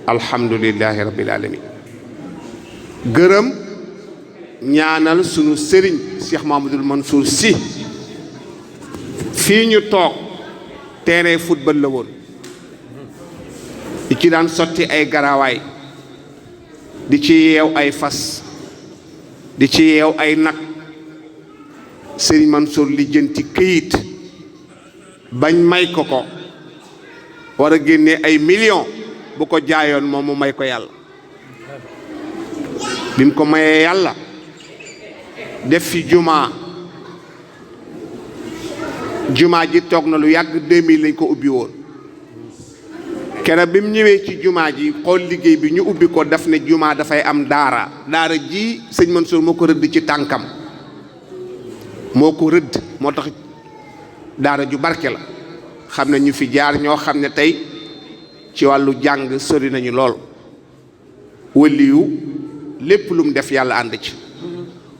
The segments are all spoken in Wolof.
alhamdulillahi rabbil alamin gërëm ñaanal sunu sëriñ Cheikh Mahamadul Mansour Sy fii ñu toog terrain football la woon di ci daan sotti ay garawaay di ci yeew ay fas di ci yeew ay nag sëriñ Mansour lijjanti këyit bañ may ko war a génne ay millions bu ko jaayoon moom mu may ko yàlla bi mu ko mayee yàlla def fi jumaa ji toog na lu yàgg 2000 lañ ko ubbi woon keroog bi mu ñëwee ci jumaa ji xool liggéey bi ñu ubbi ko daf ne jumaa dafay am daara ji sëñ Mansour moo ko rëdd ci tànkam moo ko rëdd moo tax daara ju barke la xam ne ñu fi jaar ñoo xam ne tey ci wàllu jàng sori nañu lool wëliyu lépp lu mu def yàlla ànd ci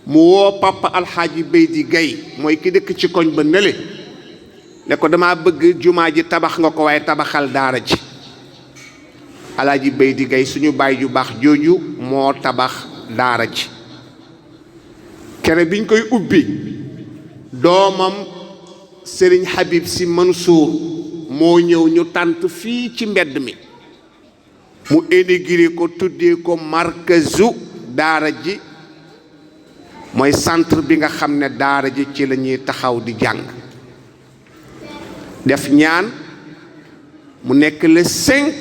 mu woo papa alxaaji Beydi Gay mooy ki dëkk ci koñ ba nële ne ko dama bëgg jumaa ji tabax nga ko waaye tabaxal daara ji alxaaji Beydi Gay suñu baay ju baax jooju moo tabax daara ji kere biñ koy ubbi doomam Sëriñ Habib Sy Mansour moo ñëw ñu tànt fii ci mbedd mi mu énigré ko tuddee ko markazu daara ji mooy centre bi nga xam ne daara ji ci la ñuy taxaw di jàng def ñaan mu nekk le 5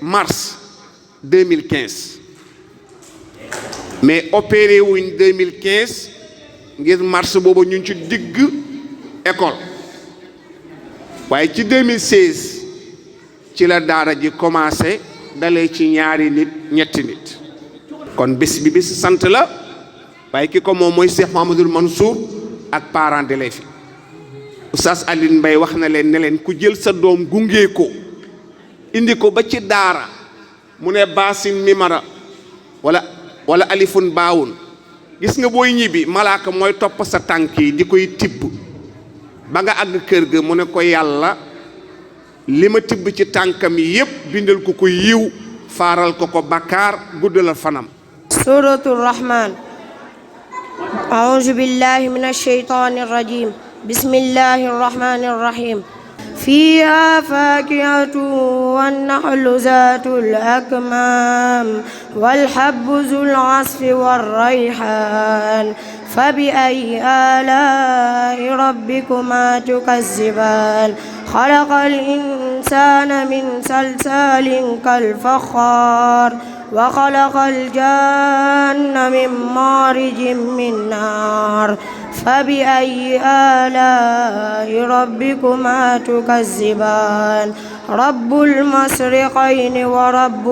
mars 2015 mais opéré wuñ 2015 ngir mars boobu ñu ci digg école waaye ci 2016 ci la daara ji commencé dalee ci ñaari nit ñetti nit kon bés bi bés sant la waaye ki ko moom mooy Cheikh Mahamadul Mansour ak parents d'élèves yi Oustaz Alioune Mbaye wax na leen ne leen ku jël sa doom gungee ko indi ko ba ci daara mu ne baasin mimara wala alifun baawun gis nga booy ñibbi malaaka mooy topp sa tànk yi di koy tibb ba nga àgg kër ga mu ne ko yàlla li ma tibb ci tànkam yépp bindal ko yiw faaral ko bakkaar guddalal fanam. Suratul Rahman. A'udhu billahi minash shaytanir rajim. Bismillahir rahmanir rahim. فيها فاكهة والنخل ذات الأكمام والحب ذو العصف والريحان فبأي آلاء ربكما تكذبان خلق الإنسان من صلصال كالفخار وخلق الجن من مارج من نار فبأي آلاء ربكما تكذبان رب المشرقين ورب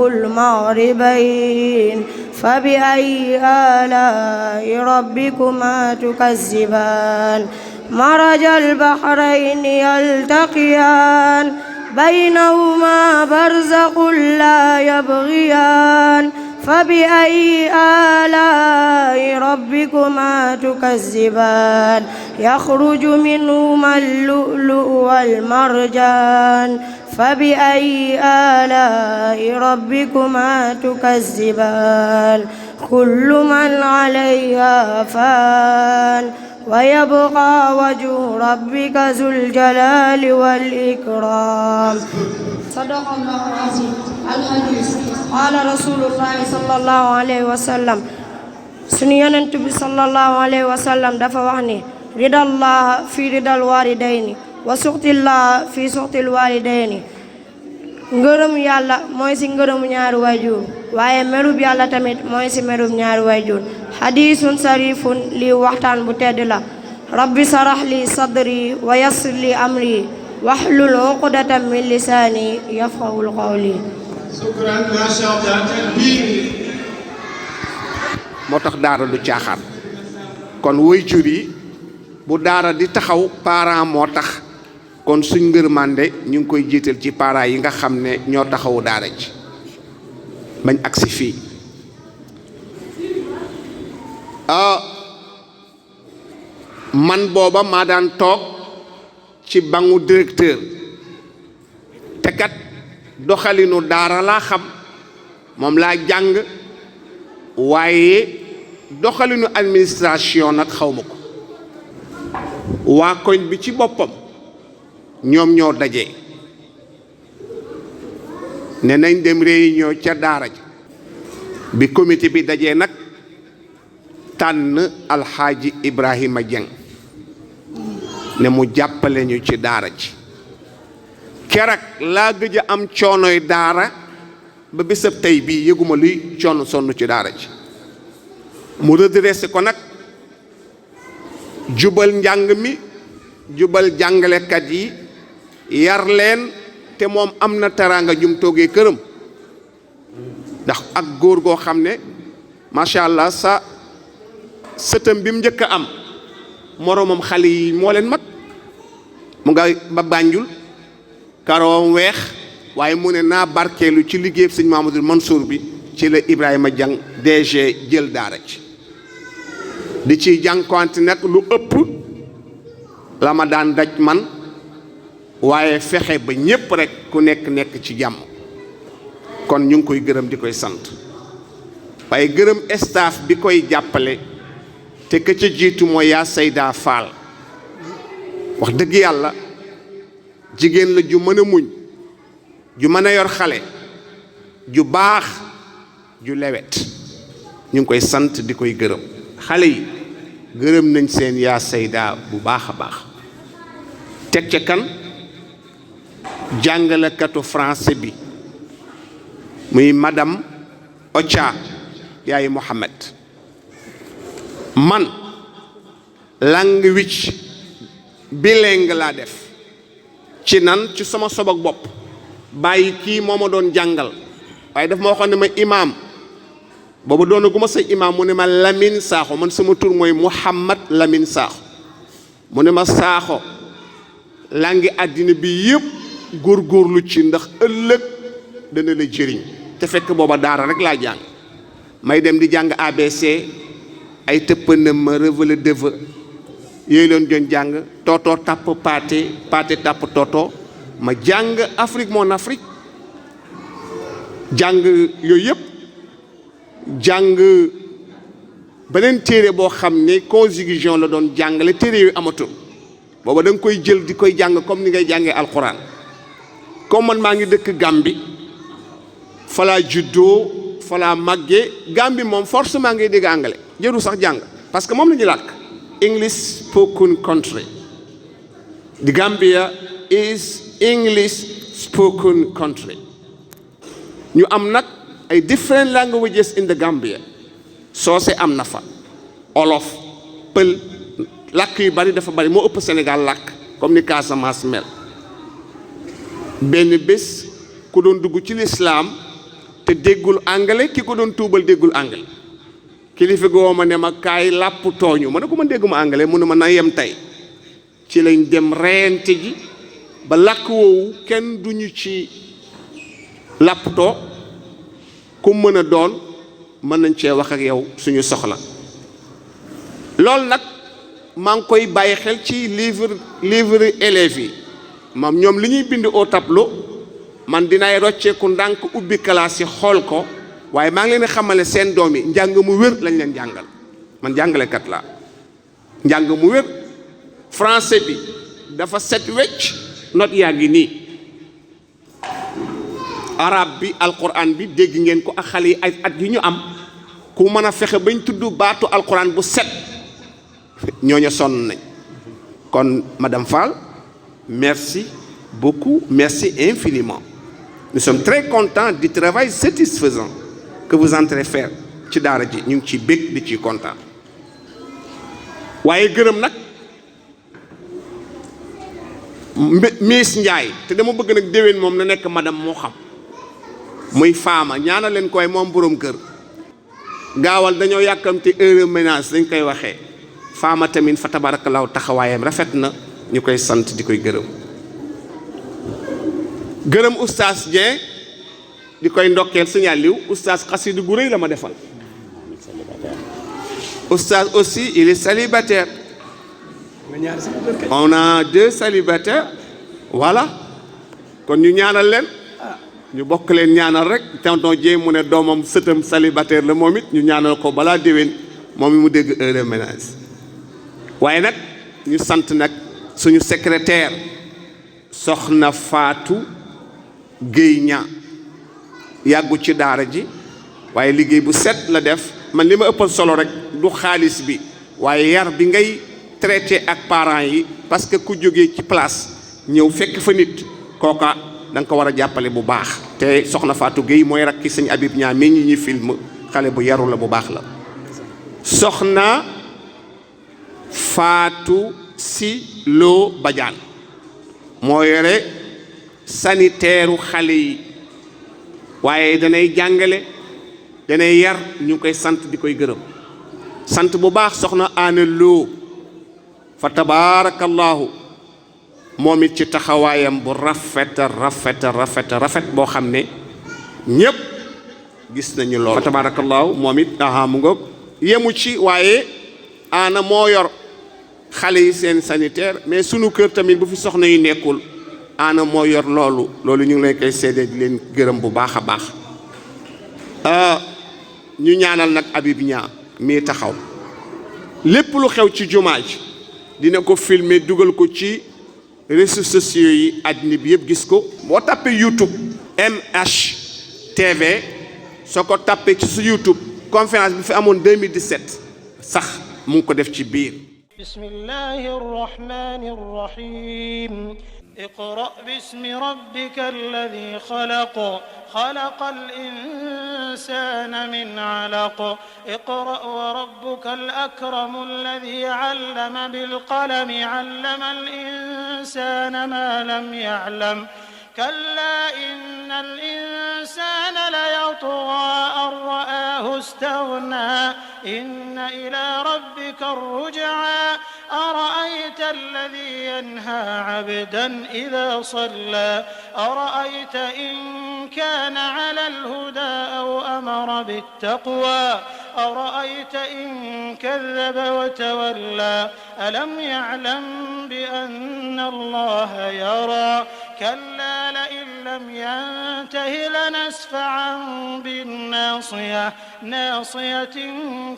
المغربين فبأي آلاء ربكما تكذبان مرج البحرين يلتقيان بينهما برزخ لا يبغيان فبأي آلاء ربكما تكذبان يخرج منهما اللؤلؤ والمرجان فبأي آلاء ربكما تكذبان كل من عليها فان ويبقى وجه ربك ذو الجلال والإكرام صدق الله العظيم الحديث قال رسول الله صلى الله عليه وسلم sunu yonent bi sallallahu alayhi wa sallam dafa wax ni ridallah fi ridal walidayni wa suxtillah fi suxtil walidayni ngërëm yàlla mooy si ngërëmu ñaari waajur waaye merub yàlla tamit mooy si merub ñaari waajur hadisun sarifun lii waxtaan bu tedd la rabbi sarah li sadri wa yassir li amri wahlul uqdatan min lisaani yafqahul qawli. Shukran ma sha Allah takbir. moo tax daara du caaxaan kon waajur yi bu daara di taxaw parent moo tax kon suñ ngërmande ñu ngi koy jiital ci parents yi nga xam ne ñoo taxawu daara ji bañ agsi fii man booba maa daan toog ci bangu directeur te kat doxalinu daara laa xam moom laa jàng waaye doxalinu administration nag xaw ma ko waa koñ bi ci boppam ñoom ñoo daje ne nañ dem réunion ca daara ji bi comité bi dajee nag tànn alxaaji Ibrahima Dieng ne mu jàppale ñu ci daara ji keroog laa gëj a am coonoy daara ba bésab tey bii yëguma luy coono sonn ci daara ji mu redressé ko nag jubal njàng mi jubal jàngalekat yi yar leen te moom am na teraanga jum toogee këram ndax ak góor goo xam ne macha allah sa sëtam bi mu njëkk a am moroomam xale yi moo leen mag mu nga ba Banjul karoom weex waaye mu ne naa barkeelu ci liggéey sëñ Mamadou Mansour bi ci la Ibrahima Dieng DG jël daara ci di ci jànkuwante nag lu ëpp la ma daan daj man waaye fexe ba ñépp rek ku nekk ci jàmm kon ñu ngi koy gërëm di koy sant waaye gërëm staff bi koy jàppale te ka ca jiitu mooy yaa Sayda Fall wax dëgg yàlla jigéen la ju mën a muñ ju mën a yor xale ju baax ju lewet ñu ngi koy sant di koy gërëm xale yi gërëm nañ seen yaa Sayda bu baax a baax teg ca kan jàngalekatu français bi muy madame Ocha yaayu Mohamed man language bilingue laa def ci nan ci sama sobog bopp bàyyi kii moo ma doon jàngal waaye daf ma waxoon ne ma imaam boobu doona gu ma sa imaam mu ne ma Lamine Sakho man sama tur mooy Mouhamad Lamine Sakho mu ne ma Sakho langi àddina bi yëpp góorgóorlu ci ndax ëllëg dana la jëriñ te fekk booba daara rek laa jàng may dem di jàng ABC ay tëppanam ma revele deve yooyu leen doon jàng toto tàpp paate tàpp toto ma jàng Afrique mon Afrique jàng yooyu yëpp jàng beneen téere boo xam ne conjugaison la doon jàngale téere yooyu amatul booba da nga koy jël di koy jàng comme ni ngay jàngee alxuraan comme man maa ngi dëkk Gambie falaa juddoo falaa màggee Gambie moom forcément ngay dégg anglais jëru sax jàng parce que moom la ñu làkk English spoken country the Gambia is English spoken country ñu am nag ay different languages in the Gambia soose am na fa olof pël làkk yu bari dafa bari moo ëpp Sénégal làkk comme ni Casamance mel benn bés ku doon dugg ci lislaam te déggul anglais ki ko doon tuubal déggul anglais kilifa gi woo ma ne ma kaay làpp tooñu ma ne ko ma dégguma anglais mu ne ma na yem tey ci lañ dem reyante ji ba làkk woowu kenn duñu ci làpptoo ku mën a doon mën nañ cee wax ak yow suñu soxla loolu nag maa ngi koy bàyyi xel ci livre élèves yi moom ñoom li ñuy bind au tableau man dinaay rocceeku ndànk ubbi classe yi xool ko waaye maa ngi leen di xamale seen doom yi njàng mu wér lañ leen jàngal man jàngalekat laa njàng mu wér français bi dafa set wecc not yaa ngi nii arab bi alquran bi dégg ngeen ko ak xale yi ay at yu ñu am ku mën a fexe bañ tudd baatu alquran bu set ñooñu sonn nañ kon madame Fall merci beaucoup merci infiniment nous sommes très contents du travail satisfaisant que vous entrez faire ci daara ji ñu ngi ciy bég di ciy kontaan waaye gërëm nag Miss Ndiaye te dama bëgg nag déwén moom na nekk madame moo xam muy faama ñaanal leen koy moom borom kër gaawal dañoo yàkkamte heure ménage dañ koy waxee faama tamit fa tabarakallahu taxawaayam rafet na ñu koy sant di koy gërëm oustaz Dieng di koy ndokkeel signal liw oustaz xasida gu rëy la ma defal oustaz aussi il est célibataire on a 2 célibataires voilà kon ñu ñaanal leen ñu bokk leen ñaanal rek tonton Dieng mu ne doomam sëtam célibataire la moom it ñu ñaanal ko balaa déwén moom it mu dégg heure ménage. waaye nag ñu sant nag suñu secrétaire soxna Fatou Guèye ña yàggu ci daara ji waaye liggéey bu set la def. man li ma ëppal solo rek du xaalis bi waaye yar bi ngay traité ak parents yi parce que ku jógee ci place ñëw fekk fa nit kooka da nga ko war a jàppale bu baax. te soxna Fatou Guèye mooy rakki sëñ Habib ñaa mi ñi film xale bu yaru la bu baax la. soxna Fatou Si Lo Badiane moo yore sanitaire xale yi waaye danay jàngale danay yar ñu ngi koy sant di koy gërëm. sant bu baax soxna Aane Lo fa tabaarakallaahu moom it ci taxawaayam bu rafet boo xam ne ñépp gis nañu lool. fa tabaarakallaahu moom it mu ngoog yemu ci waaye Aana moo yor xale yi seen sanitaire mais sunu kër tamit bu fi soxna yi nekkul Aana moo yor loolu ñu ngi leen koy seede di leen gërëm bu baax a baax. ñu ñaanal nag Habib ñaa mii taxaw lépp lu xew ci jumaa ji dina ko filmer dugal ko ci réseaux sociaux yi àddina bi yëpp gis ko. boo tàppee YouTube MHTV soo ko tàppee ci su YouTube conférence bi fi amoon 2017 sax mu ngi ko def ci biir. bismillahi rrahmani rrahim اقرأ باسم ربك الذي خلق خلق الإنسان من علق اقرأ وربك الأكرم الذي علم بالقلم علم الإنسان ما لم يعلم كلا إن الإنسان ليطغى أن رآه استغنى إن إلى ربك الرجعى أرأيت الذي ينهى عبدا إذا صلى أرأيت إن كان على الهدى أو أمر بالتقوى أرأيت إن كذب وتولى ألم يعلم بأن الله يرى كلا لئن لم ينته لنسفعا بالناصية ناصية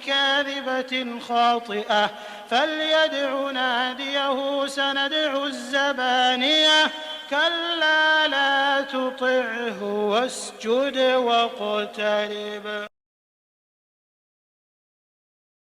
كاذبة خاطئة فليدع ناديه سندع الزبانية كلا لا تطعه واسجد واقترب